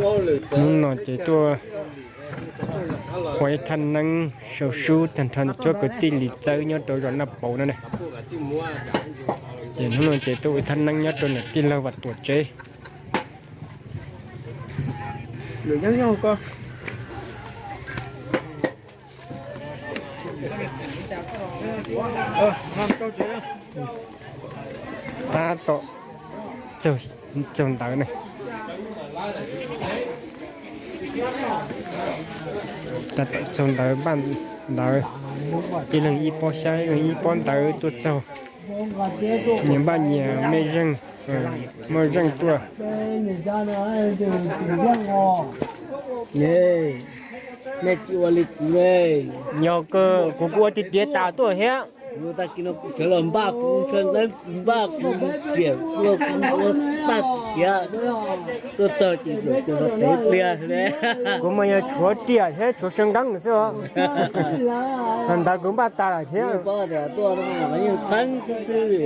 Hnub no ces tuaj ua ib thaj neeb sau sub tag nrho txhua kwv tij li txawb nyob rau zos Naj Pauv no ne. Ces hnub no ces tuaj ua ib thaj neeb nyob rau niam tij laug Vam Tuam tsev. Tab tom txaug ntawv ne. Tab tom txaug ntawv, npaj ntawv, ib leeg ib pob xyab, ib leeg ib pob ntawv tuaj txaug. Nyias npaj nyias mej zeej, muaj zeej tuaj. Nej tsis ua li kuv ne. Yog kawg, kuv kuj ua tiag tiag tas tuaj thiab. Tag kis no kuv sawv los npaj kuv ntshaw leeb, kuv npaj kuv riam, kuv ua tag kiag, tuaj txog ces zaum ces los tev pliag ne. Kuv mas yog tshuav riam thiab tshuav saw nqeeb xwb os. Ntawd kuv npaj tas lawm thiab. Tuaj yeej txheeb xwb xwb li.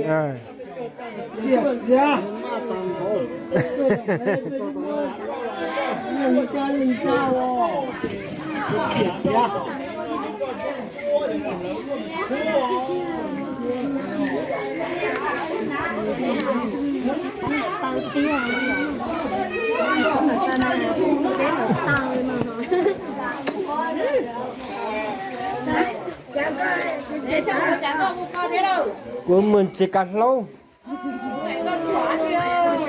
Kuv mus txiav kav hlaub.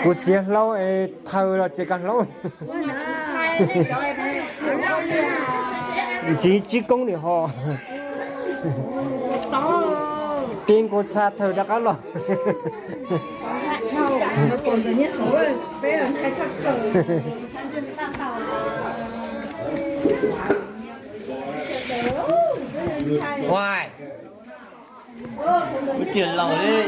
Kuv txiav hlaub es thaws los txiav kav hlaub. Ntxiv tsib koob nim ho. Tib nkaus txha thaws rov qab los. Ua tiag laus li.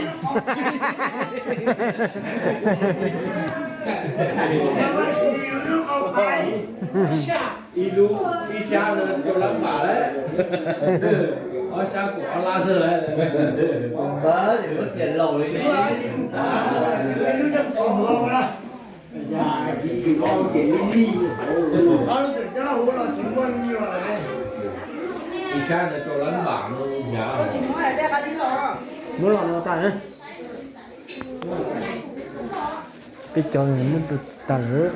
Ib lub ib xyab no rau lab npam lawm, ob xyab kaum ob lab lawm. Ua tiag laus li. Ib sab ntawd rau lab npam no hnyav. Muab los no tas. Peb cov muab rau tas lawm.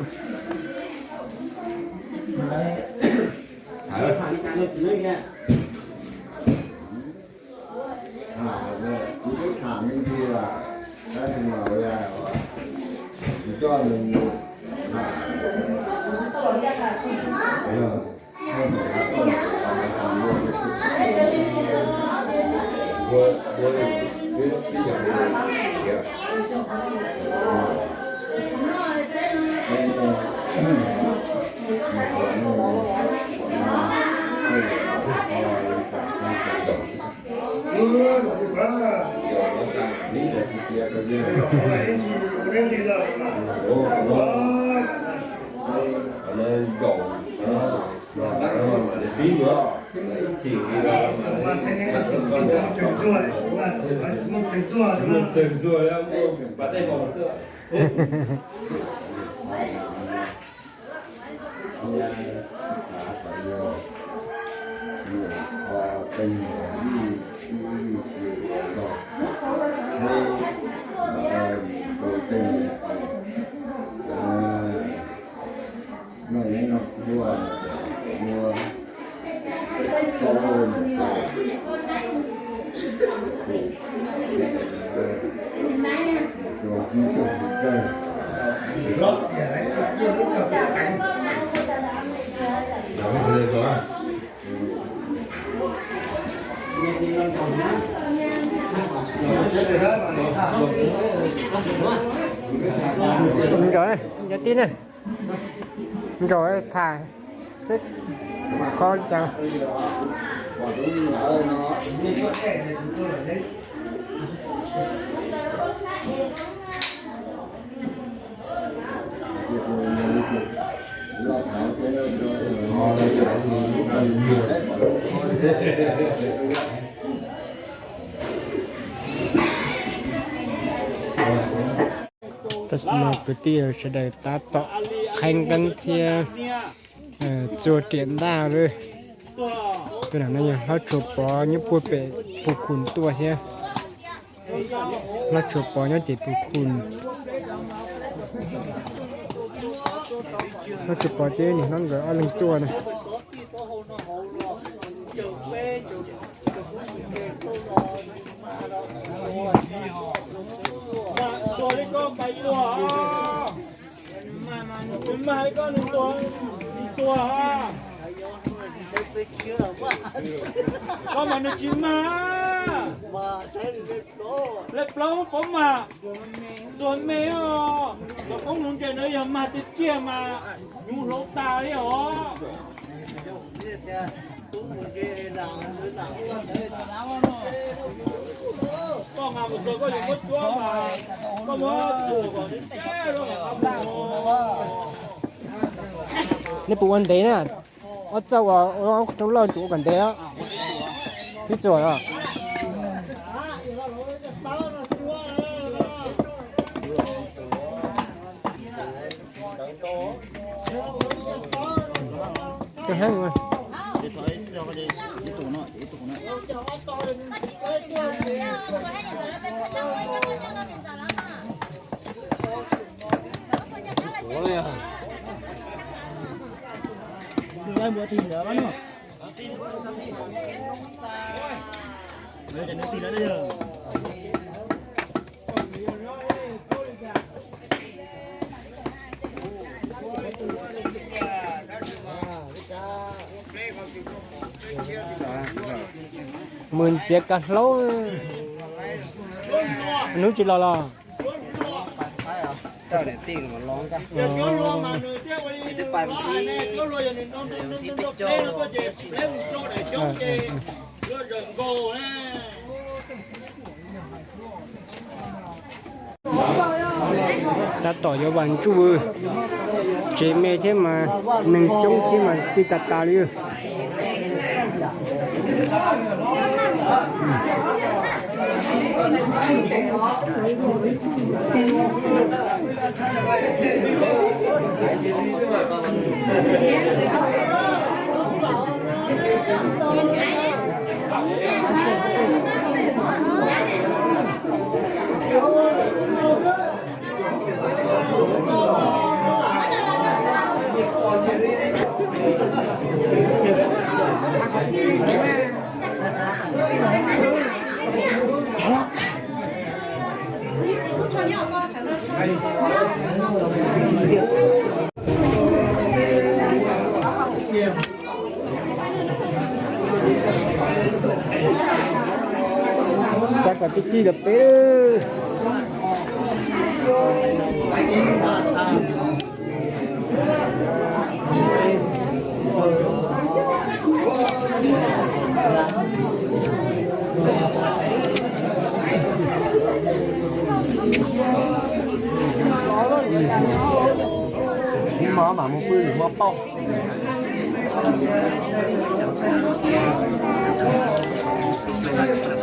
Nrog, nrog tib ne. Nrog tham xwb, qhov li cas. Tab sis mas kwv tij sawv daws tab tom Qhaib nqeeb thiab txua riam ntaj lawm. Tus no yog Hlob Tshuas Pov nyob puag pem Pus Khum tuaj thiab. Hlob Tshuas Pov nyob tim Pus Khum. Hlob Tshuas Pov thiab niam hlob nkawd ob leeg tuaj na. Koj mas nws tsis mag. Lej plaub pov mag, txuag me os, cov koob hluav nres na yog mag tiag tiag mas nyuv hlauv tas li os. Nej puas ua ntev na? Ob txoj uas roob loj tsuas ua kom ntev os. Ib txoj os. Mus ntxiav kav hlaub, hnub tsis los los. Tab tom yuav vas ntsuj, tsev me thiab mas neeg coob thiab mas tij tas tas li. Txav kom tij tij los peb.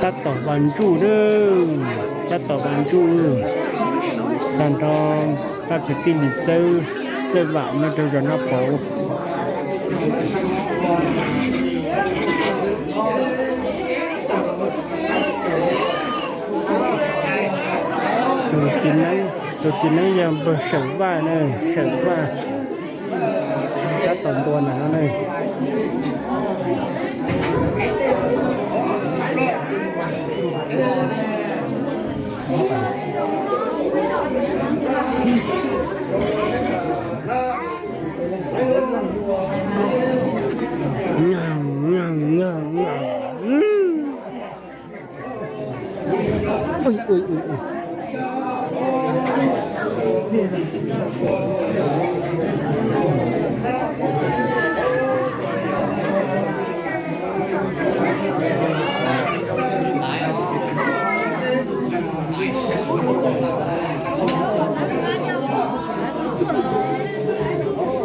Tab tom vas ntsuj, tab tom vas ntsuj. Tag nrho pab kwv tij neej tsa txawj vam nyob rau zos Nab Pov. Tus txiv neeb, tus txiv neeb yog npawg Sawm Vaj na, Sawm Vaj. Tab tom ntua ntawm no ne.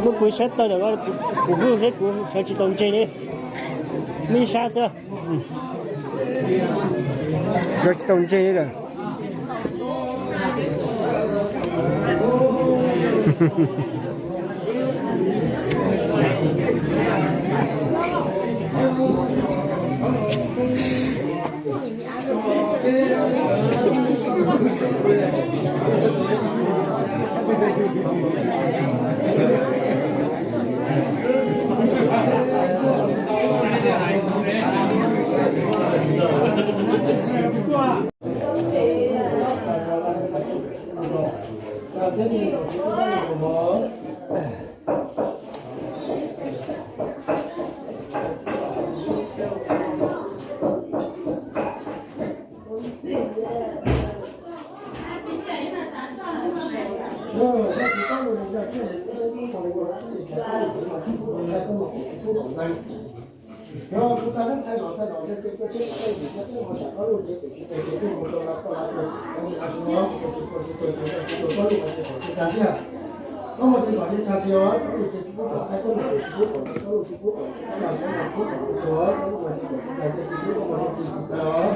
Muab kuv sab tawg ntawm no, kuv hwj thiab kuv sawv tsis tau ntseg li. Muaj ib sab xwb. Sawv tsis tau ntseg li lawm. Kuv kom ntseeg, yog kuv tag neeb thaij los thaij los ntiag, ces koj txhob txhob yim, koj txhob ua sam koj lub cev, tiam sis tes ces kuj mus rau lawv, koj lawv tes, lawv mus av su no, kuv tes koj tsis tes ces koj tsis tes koj lub tes kom tsis tag thiab. Koj mus tes kom tsis tag thiab, koj lub tes tsis pub kom, koj lub tes tsis pub kom, koj lub tsis pub kom, koj lub tsis pub kom, koj lub tes tsis pub kom, koj lub tes tsis pub kom.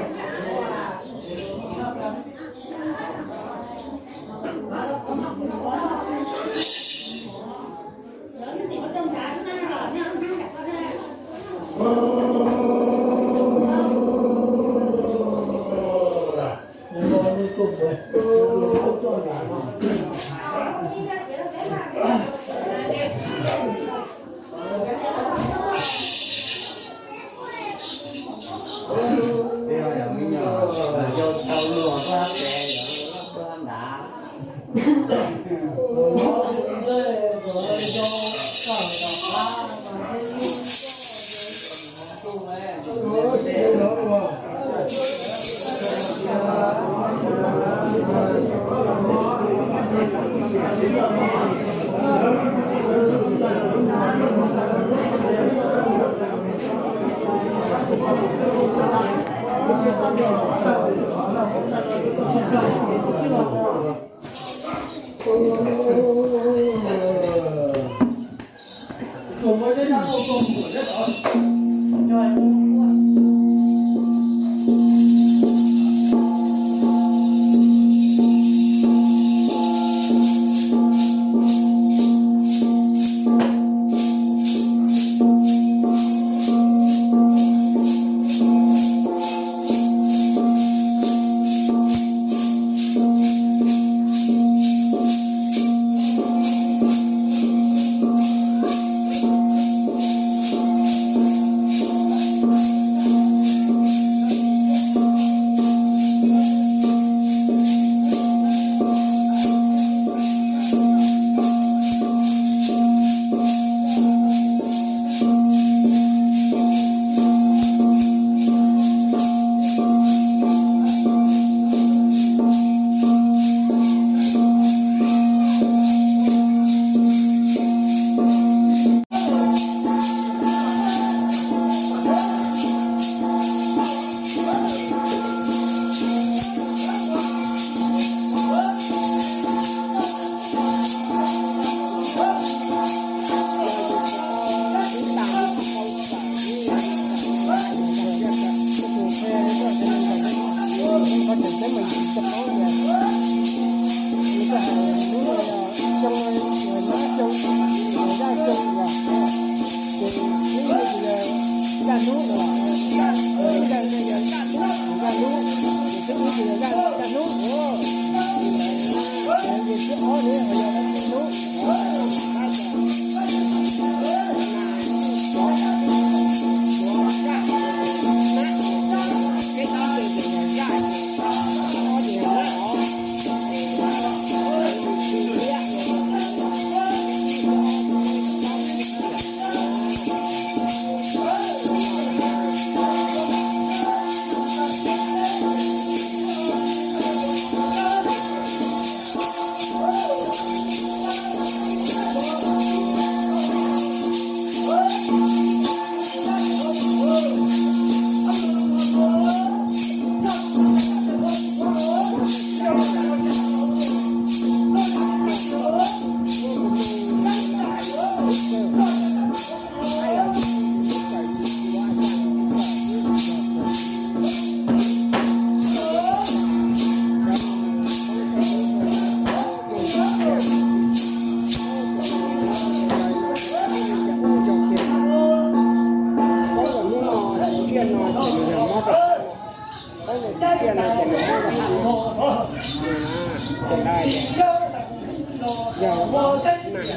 Yog nam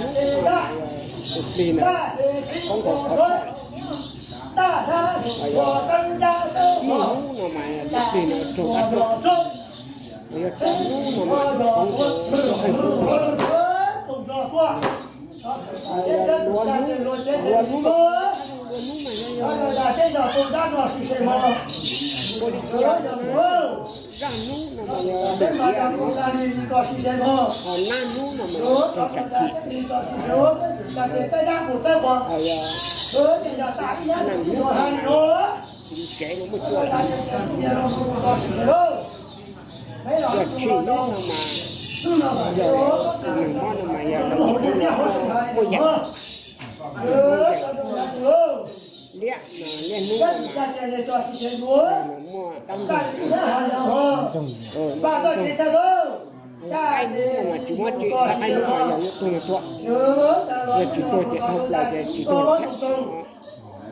hnub no, tus plig na, koob nkaus qhov thaum, yog ib hnub no mas tus plig no raug dab tuag, yog tsib hnub no mas koob nkaus qhov thaum, yog dua hnub, dua hnub mas yog, yog ua li cas na, zaj hnub no mas yog dawm liab, ho nab hnub no mas raug tsam chim, ho yog Hnub no yog hnub tsev no muaj cua, cua tsib hnub no mas yog nws mob no mas yog muaj yam, liab no, liab hnub no mas muaj dab ntxoog, qaib hnub no mas tsis muab tsi, qaib hnub no yog yuav tuag no tuag, yog tsis tuag ces dhau plaws ces tsis tuag thiab.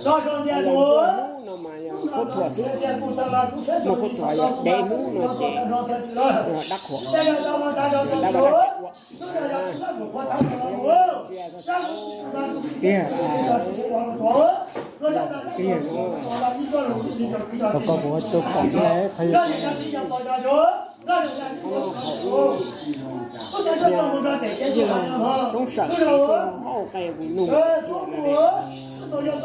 Hnub no mas yog khaub thuas xwb, muaj khaub thuas yog dev hnub no ces dab qhuas, dab vaj dab tsev ua tiag, tiag no. Koj kuv ua tus kom qhia qhov yeej soob sawm, hauj qe kuv nug nug no, yog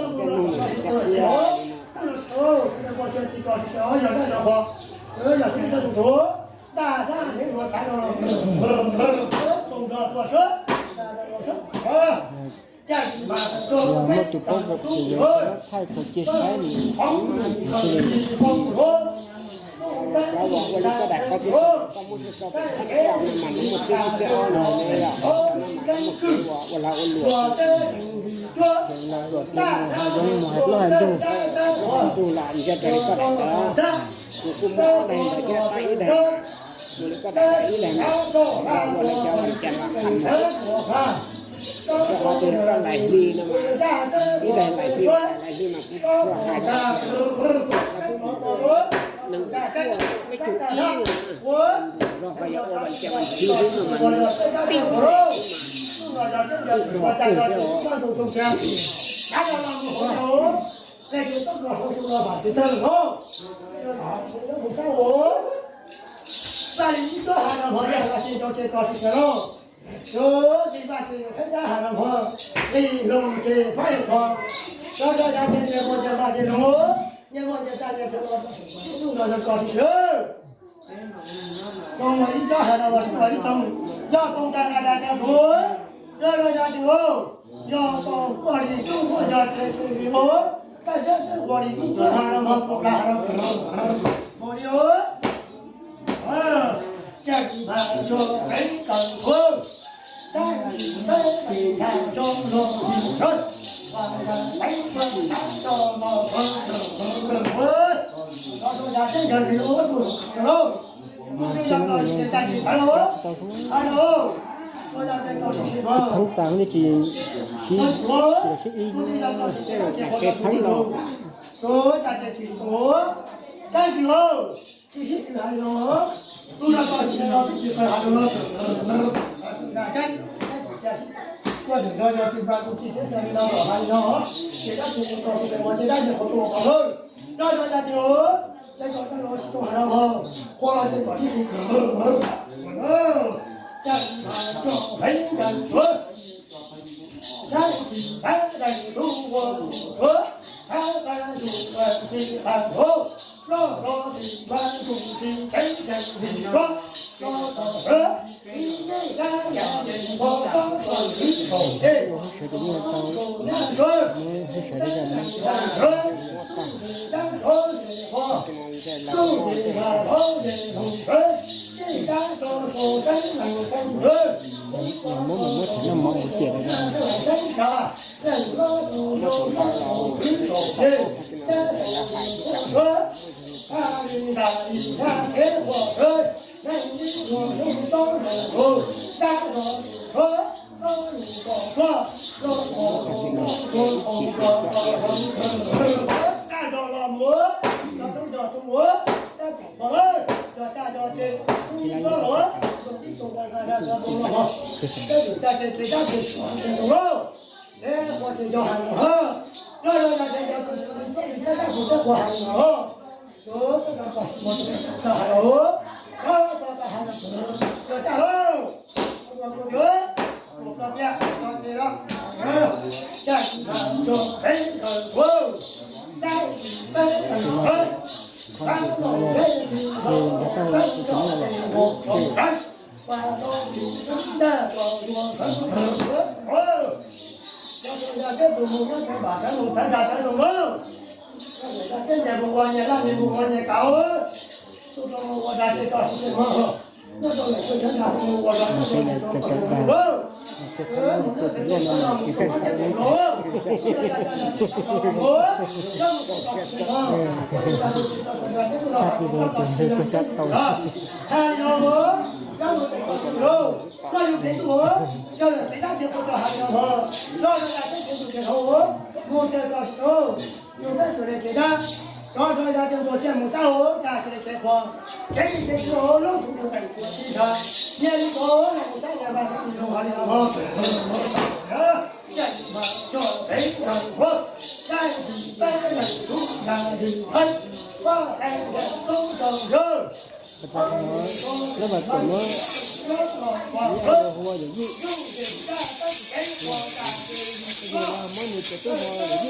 muaj tus paub kom ces yog thaij qhov cia saib nws, nws thiaj li cov uas ua li koj daim qhov cia, koj muab sau sau pem thab cam no mas nws muaj txib xwb ob no ne yom, no mas nws muaj kev uas ua lag ua luam, kev lag luam ces nws ho zoo mus hais plaub hais ntug, plaub hais ntug los ntsia raws li koj daim ntawd, nws kuj muaj ob daim ntawd thiab, tab ib daim, nws li koj daim ntawd ib daim mas ua lawv cov ua li cas mas qham mus xwb. Cov qhov twg koj laim hli no mas, ib daim laim hli, daim laim hli mas kuv tsuas hais nees nkaum cuaj, peb caug ib no, zog qhov yog ua ua li cas mas hli xwb no mas nws pib xwb mas, pib dog pib thiab os. Zoo li ib tsob hais no los sib ua ib tsob, yog tau tas nqa tas tas tuv, yog yog yog tsis ua, yog tau quaj li tub quaj yog tsis xwm li ua, taj zab twb ua li ib tsob hais no los ua tas hais no mus li ua. Cas tsis npaj tsuag heev kawg nkaus, tab sis peb tsis npaj tsuag los tsis tshawj, ua tas teev tsuag tab tsuag los tshawj tshawj tshawj tshawj. Los tsuag yog teb chaws tsis ua tsuag lauj. Tus twg yog tau sis ces cas tsis npaj lauj. Hais lauj, tsuag yog ces tau sis sis mas. Theeb tas nej tsis sib, tsis sib ib, tej los cas kev theeb los. Tsuag cas ces tsis tau, tab sis lauj. Tsis sib tw hais li no, tus no tau sis no twb tsis tau hais li no. Kuj yog tus no yog tus npaj tus tsis txiav txim li no kom hais li no, ces dab tsi tau sis ua ces dab tsi qhov tuaj kom lawm. Nyob zoo yog tias, ces kom nej los sib tw hais no, qhua los ces kom sib tw. Cas tsis hais tso heev ncaws tuag. Tab sis peb daim hlub ua tus tshuav, thab qab tus ua tsis qab hlub, loj hlo tis vaj tus tsis cheeb seem tis hlob, loj tom sawv ib nej dab yam tis npho tob txog ib thaum tej, tus nyab sawv, tus nyab sawv, tus dab hlob tis npho, tus tis vaj hlob tis tus sawv, tis dab rau sau xeeb laus xeeb hawv, tus tis vaj rau sau xeeb laus xeeb tsa, leej hlob tus rau sau xeeb laus xeeb tsa, dab xeeb tus rau sawv, thaj li nram li thaj kev ua sawv, leej ib ua xeeb tob rau tus, dab rau tus sawv, tob li kom ploj, rau kom tus rau tus rau rau rau rau, dab rau los mus, rau rau yog tus ua, dab rau pom lawm, yog cas yog ces, tus ib tsob los, tus ib tug nqa nqa nqa rau tus los, dab rau cas ces ces dab ces tsis tus lauj. Peb ua ces yog hais los hab, yog yog yog ces yog tus sis li coj li thiab dab tus thiab ua hais los, tus tus tus tus hais los, koj tos tas hais los, yog cas lauj, ua ua tiag, ua tiag, ua tiag los, cas tsis hais tso heev kawg tuag, dab tsis peb tsis peb, dab los peb tsis peb tsis peb, ua tsis peb, ua tsis peb, ua tsis peb, ua tsis peb. Yog teb tus mus nyob teb npam teb mus teb nra teb zoo lawm, yog teb nyias mus ua nyias laj nyias mus ua nyias kav, tus rau mus ua da ces tso sib seb mog. Nyob rau lawm teb nra mus ua da teb zoo lawm. Hais li no, koj yug pem tus, koj yug pem tus, koj yug pem tus, koj lawm pem dab tsi kuv rau hais li no mog. Koj yog yog teb pem tus ces hauv mus ces koj sim tus, yug peb tus li kev dab, koj yog yog ces ntuag tsiaj mus xab hauv cas tsis li kev qhuas, kev li kev tswv hauv lub txhua tus teem tua tib nrag, nyias li qhov los mus xab nyias mas tus zoo hais li no mog. Caij mas tso pem yog huab, caij tsis peb yog tub yog tsis peb, huab caij yog tub rau yawg. Lawv mas tau muab hu ua yawm yij. Muab nws tus tub hu ua yawm yij.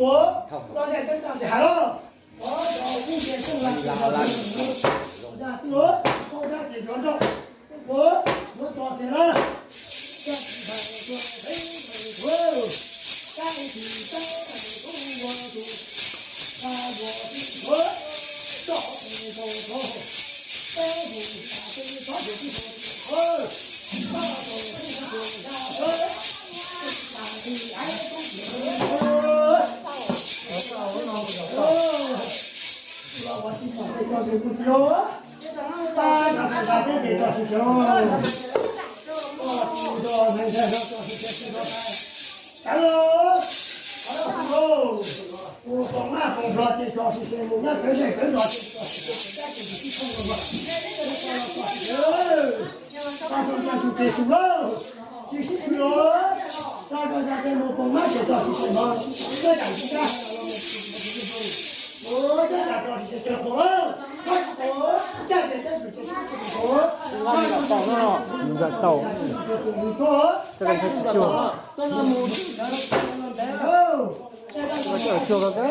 Ua, cov cov tso sib se cov qhuas lawm. Nqa tau no, nqa tau. Coj tau tsis cuag. Coj tau cuag ko.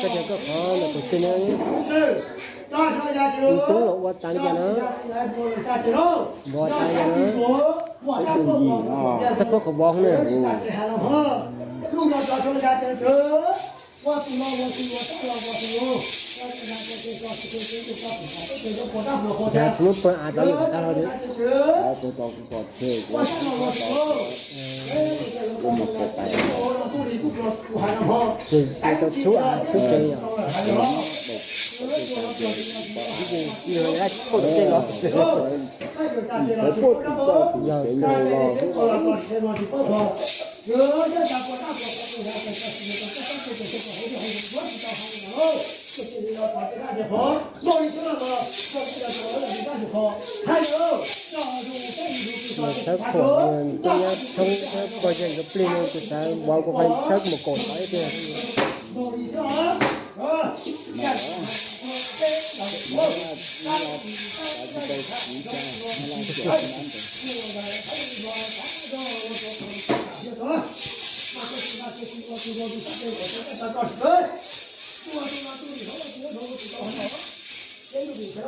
Koj tias koj qhov los tus twg na, tub los ua tas li cas na, npog tas li cas na, xab phob qhov vov na. Cas tsis muab pawg av tau li qhov tag los li. Ces tau txhub av txhub tsev yom. Yog, sawv khuam, coob nyab thoob sawv pog yawg yuav plig no, kuv xav vauv kuv qhov sawv mus kaum tod ib tiag.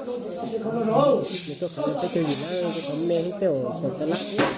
Nws tuaj qhov no peb caug yim na, tuaj qhov me thiab tej uas pom tas lab thiab.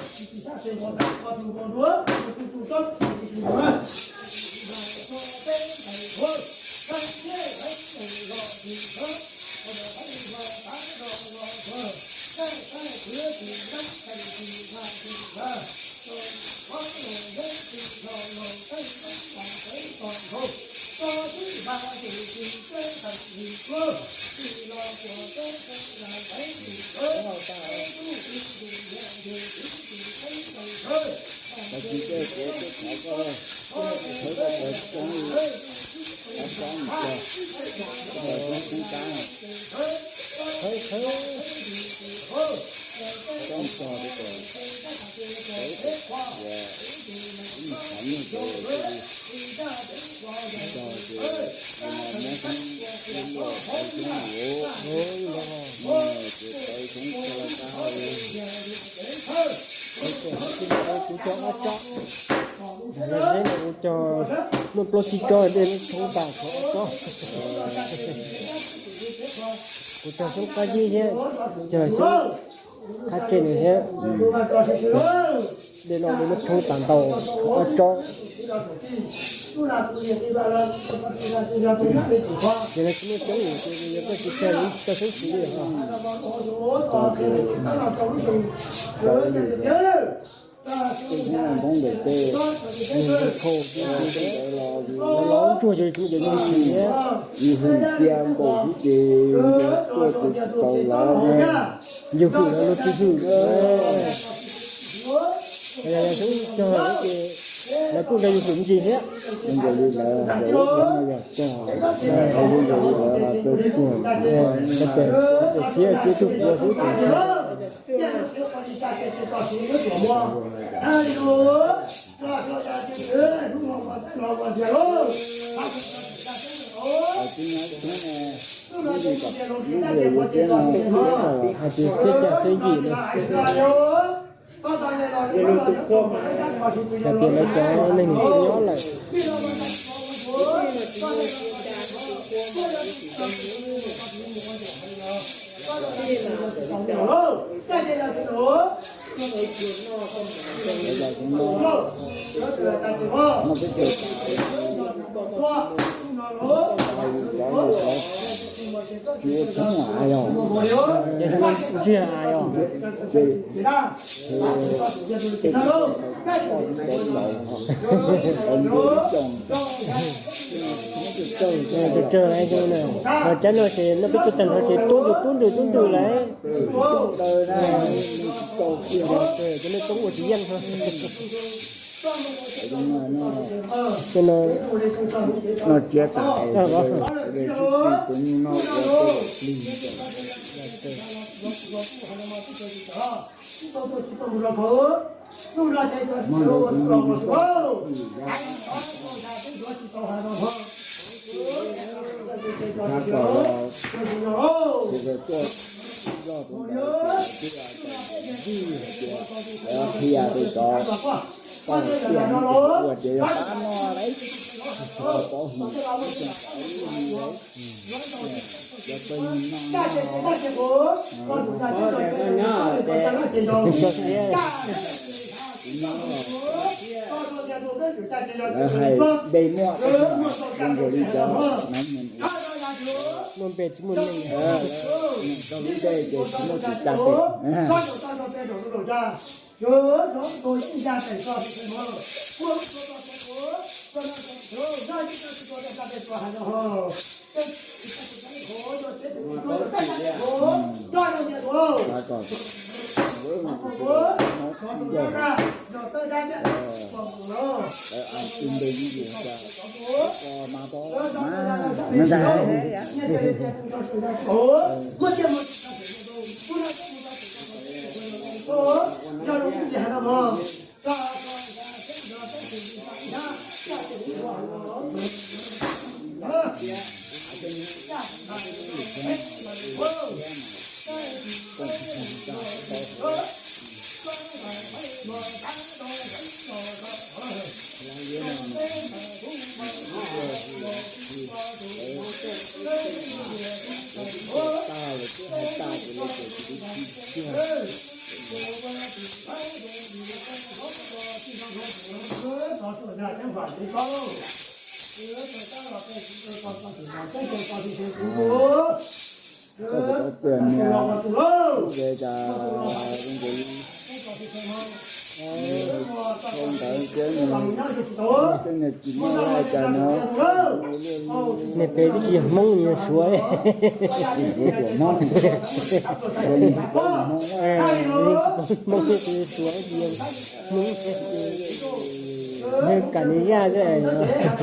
Kuv cog ob tsob, kuv cog muaj plaub tsib tsob dej muab tshoob tas qhov ob tsob. Kuv cog xyoob qab zib thiab, cog xyoob qab tseg nws thiab. Dej loj dej muab tshoob tas ntau ob tsob. Ces no tsis muaj xyoob ces yog koj tsis cog, cog xyoob tsis li os. Ntoo ntawm tej, ntoo ntawd los los ntsuag ces yus yeej tsis thiab. Yus hwm cia npaum xwb ces yus tuaj ces tau lawm. Yus hwm los luag tsis hwm. Yog xyoob cog ces lawv kuj nrog yus hwm me ntsis thiab. Zoo nkaus li lawv, lawv ua no yog cog, zoo nkaus li lawv los tuaj cuag. Txiav txiav tug kua xwb ces hais tias siab cag siab yim na. Hais tias lawv cov neeg nyob lawm. Ces ntsiag yog. Tsawg tsawg, ho cab no ces no peb tuaj tag nrho ces tub ntws tub ntws tub ntws lawm. Cov nej toob ua tsis yeej. Cov no, no tsiab tas, tus nyuj no ua plig. Tab tom los, ces tuaj zoj tus ntawd ces twb hais tias, qhia rau cov poj niam tias ua ces yog pab no lauj, pov hwm ib tsoom pab li lauj, yog peb noj no, kuv nyob los lawv hais dej muaj zoo nkaus li cov naiv nus, muaj npe tsis muaj neeg, lub npe ces tsis muaj tus tsa tes. Koj puas tau tias niag ua li cas zoo nkaus li, ntawd thiab nws, thiab nws tsis muaj li cas no. Niag pem twb tsis yog Hmoob, yog Suav. Hmoob, Hmoob tsis yog Suav, tsis yog Hmoob. Nws kam nws yaj xwb.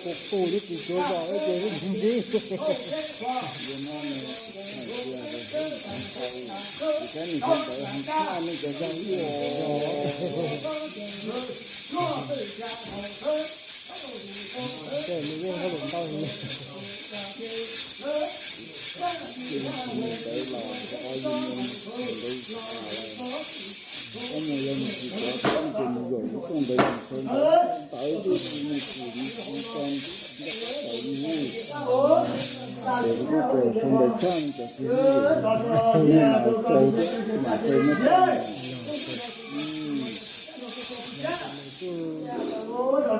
Kuv kuj tsis tshua zos ces ntxim ntxim.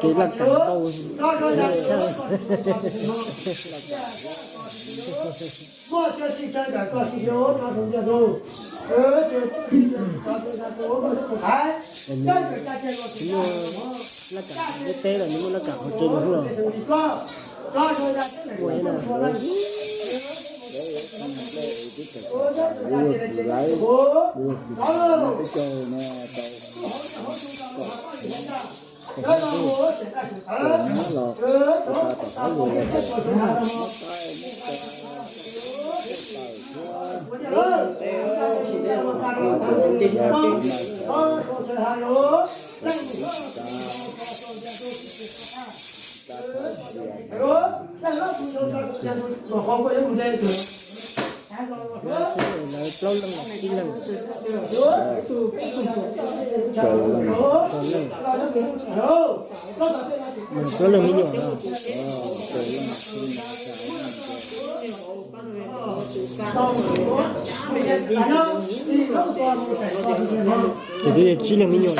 Kev laj kam ntau. Tsis muaj laj kam teb teb los nws muaj laj kam hauv tsev los. Ua no, lawv, lawv, lawv, Lawv plaub leeg los tsib leeg. Plaub leeg me nyuam no. Ces twb tsib leeg me nyuam.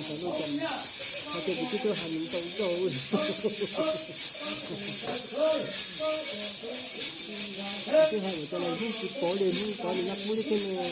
ntawm no, hais tias kuv twb tuaj hais mus ntau zaus. Twb hais mus cov no hnub tsis pom li, hnub pom li no pub li tej no.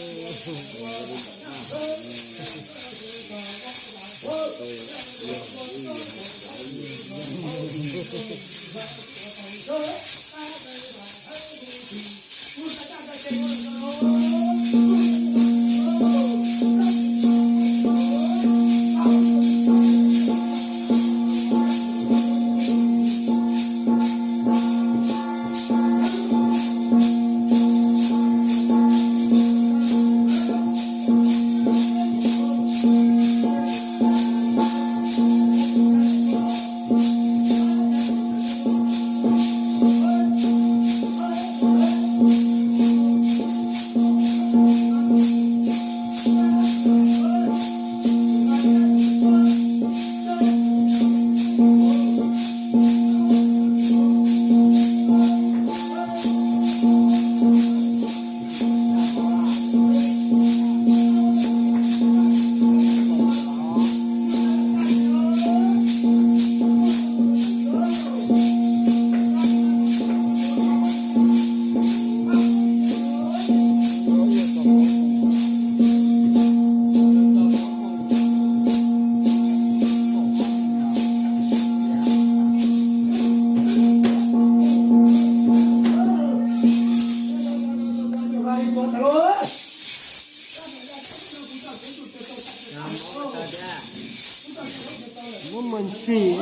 Muab mas ntsim,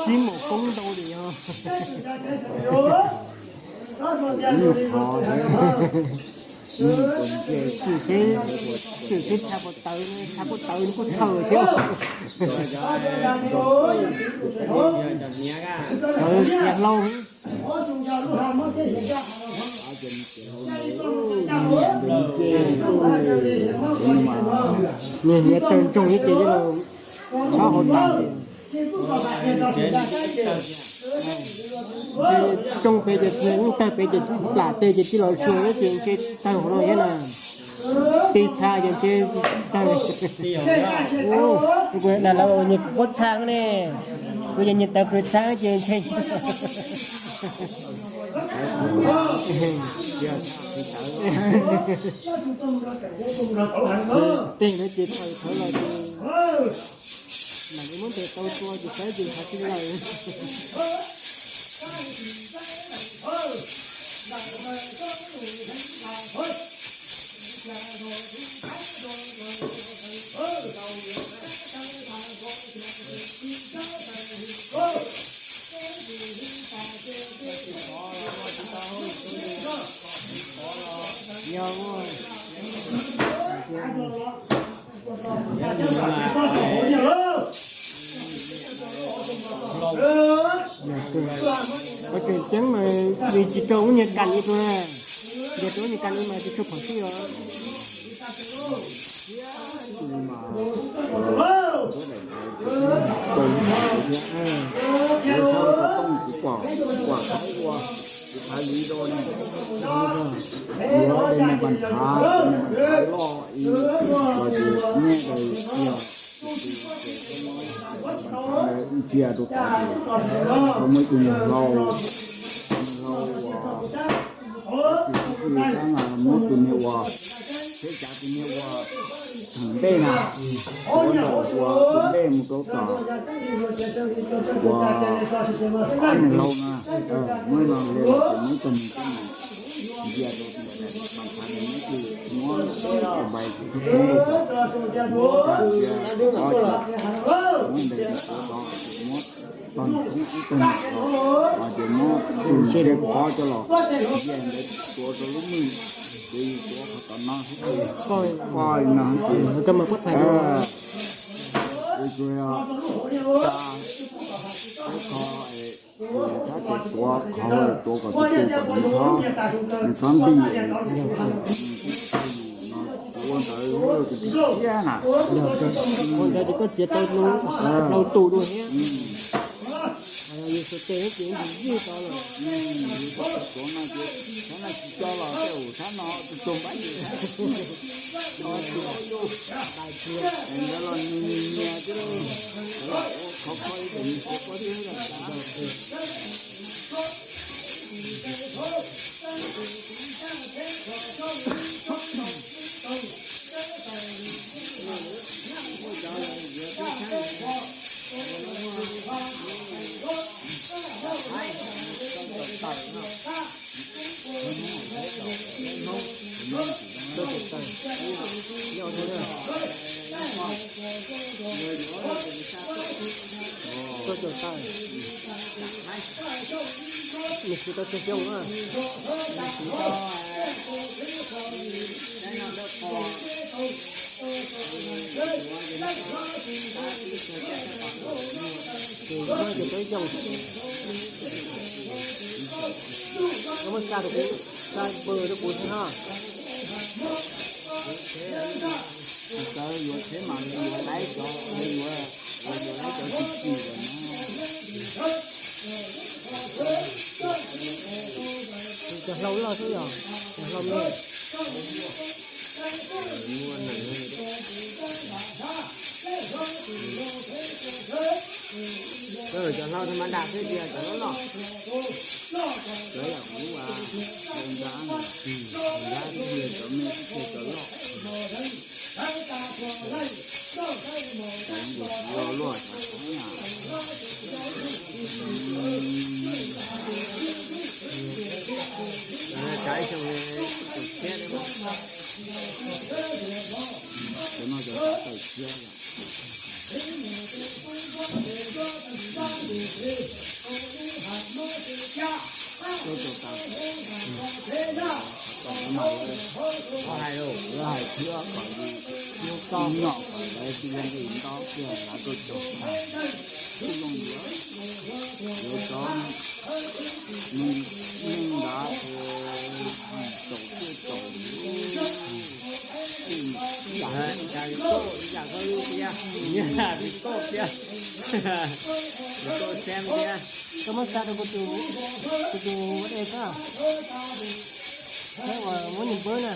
sib mus poob ntau li os. Tshwm teb, tshwm teb tshaj puas tawv, tshaj puas tawv kuj txhaws thiab. Tawv tias hlau. Niag niam tawg ntsoog ib ce los tshab hauv tas. Tsoo pem ces tawg pem ces plam tes ces tij los tsuag ces ntshe tawg hauv no thiab na. Tig txha ces ntshe tawg. Kuv na los nyias kuv pob txha ne, kuv yog nyias tawv qhwv txha ces ntshe. Tej no ces tawv tawv los ces mam li muab tes tau tua ces saib ces hav tij lawm. Ua tseem ceeb mas nws tsis rau ub niag kas li rau na. Yog rau ub niag kas li mas tsis tshua phom sij os. Kuv thaiv li rau ne, yuav dej me pas thav, me pas thav loj ib los ces nyiaj daws yog ntsia rau tod ces muaj ib tug niag hlau, niag hlau uas tus tub tub tab mas muab tus niag uas tsheb cav tus niag uas theem ntej na, ua nraum ua tus ntej mus rau tom uas ob niag hlau na, muab no li los ces muab ib tug niag tub ntsia rau pas thav, muab tus npais tshoob rau tom, muab tas ntsia, muab ntes rau tod, muab tog niag tshoob ib tug niag tod, ces muab tus ntsej rau qhov coj los ntsia ntawd tuav rau lub mwj. Ces yus tuav qhov tom no xwb, poj no ces koj mas puab thaiv, yus tsuas yog tsa peb qho, tab tom tuav qhov tuav kom tus tus kom nws txhob nti. Kuv ua ntawd kuv tsis thiab na. Ua ntawd ces koj txiav tau hlau tus dua thiab. Yus xav tes ces yus yeej tau lawm. Tuav no ces thaum no tsis tso los tej ub, thaum no tus tus npab ntawd los nyias nyias thiab, los ua khov kho ib tus nws txiav pob zeb los tas. Tuaj caum taws. Nws siv tau tsawg xyoo na? Ces muab xa rau kuv, xa npawg rau kuv xwb na. Txawm yuav tsheb mas yuav laib cov, yuav, yuav laib cov tsis tsim lawm no. Cov hlau loj xwb yog cov hlau me. Cov hlau mas dam xwb tias cov loj loj. Cov yam kuv ua nrab, nrab tiag cov me tiag cov loj. Luaj luaj. Cov no cov tawm tshiab. Tuaj caum taws. Tom no mas lawv hais, lawv hais thiab kom yus nyom kom lawv tsis zoo li ntaub tiag, lawv tuaj caum taws. Kuj zoo yuav, yuav cov neeg nrad caum tuaj caum. Yam koj lub tiag, yam koj tiag, yam koj xeeb tiag. Koj muab xa rau kuv tus, kuv tus ua dej xwb. Thiab uas muab nws npawb na.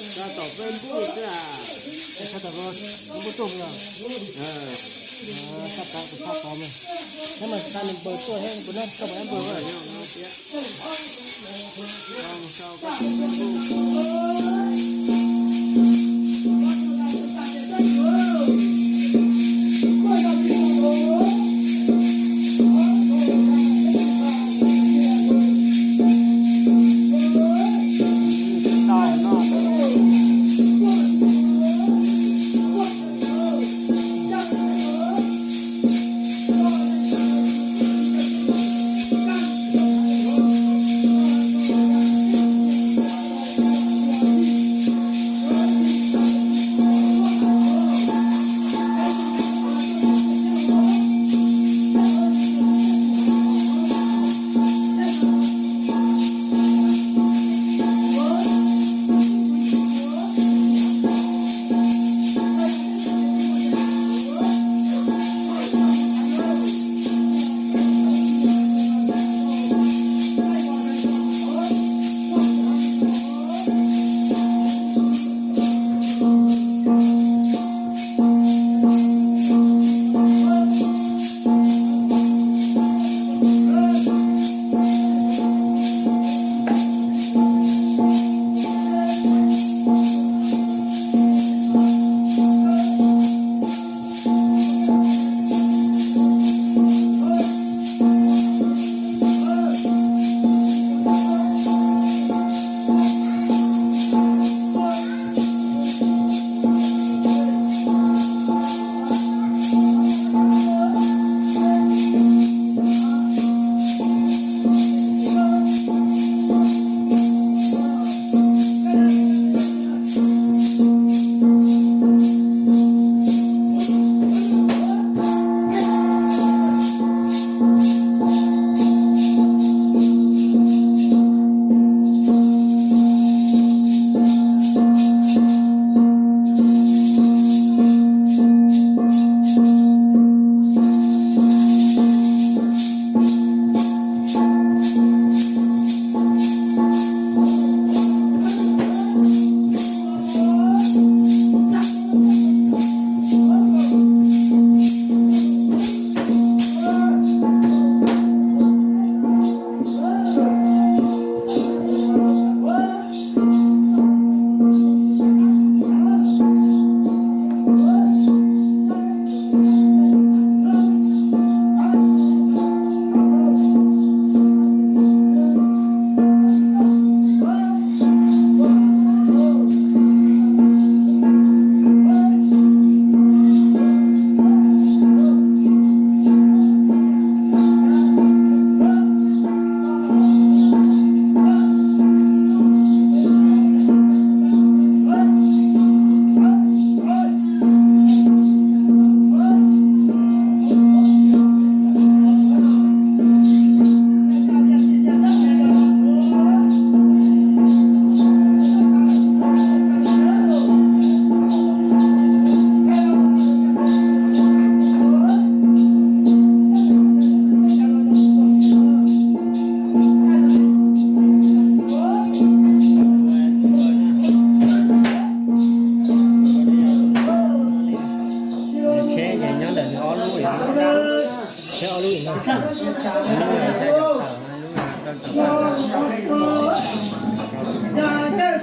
Tso tom peb npuj xwb a. Tso tom peb npuj tuaj yog. Tso tom tus pab pov mas. Neb mas xa nws npawg tuaj thiab, npawg no tso pov npawg. Ces nyob ntawm nws ob lub, thiab ob lub no, lub no saib cov taws, lub no rau cov taws.